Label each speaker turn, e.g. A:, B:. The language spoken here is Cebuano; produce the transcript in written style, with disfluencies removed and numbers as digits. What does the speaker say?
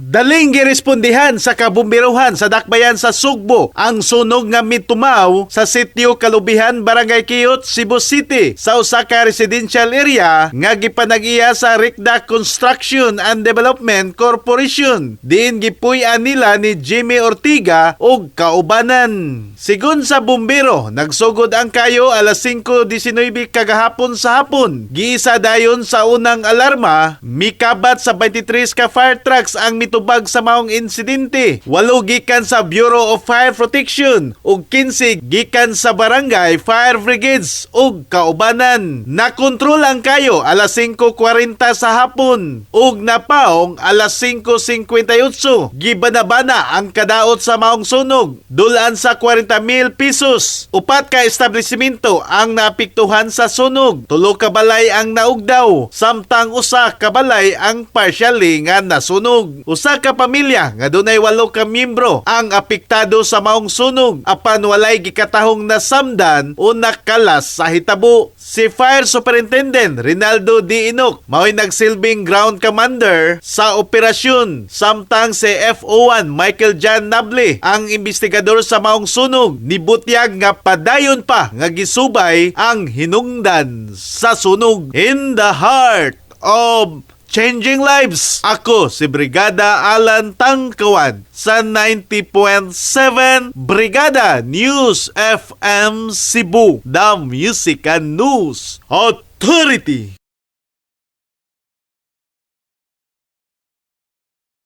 A: Daling girespondihan sa kabumbiruhan sa dakbayan sa Sugbo ang sunog nga mitumaw sa Sitio Kalubihan, Barangay Kiyot, Cebu City, sa usa ka residential area nga gipanag-iya sa Ricda Construction and Development Corporation. Diin gipuy-an nila ni Jimmy Ortiga og kaubanan. Sigon sa bumbero, nagsugod ang kayo alas 5:19 kagahapon sa hapon. Giisa dayon sa unang alarma, mikabat sa 23 ka fire trucks ang mitubag sa maong insidente. 8 gikan sa Bureau of Fire Protection ug 15 gikan sa Barangay Fire Brigades ug kaubanan. Nakontrol ang kayo alas 5:40 sa hapon ug napaong alas 5:58. Gibanabana ang kadaot sa maong sunog. Dulaan sa 40,000 pesos. 4 ka establishmento ang naapektuhan sa sunog. 3 ka balay ang naugdaw, samtang 1 ka balay ang partially nga nasunog. 1 ka pamilya nga dunay 8 ka miyembro ang apektado sa maong sunog, apan walay gikatahong nasamdan o nakalas sa hitabo. Si Fire Superintendent Rinaldo D. Inoc mao'y nagsilbing ground commander sa operasyon, samtang si FO1 Michael John Nable ang investigador sa maong sunog, nibutyag nga padayon pa nga gisubay ang hinungdan sa sunog. In the heart of changing lives. Ako si Brigada Alan Tangkawan sa 90.7 Brigada News FM Cebu, The Music and News Authority.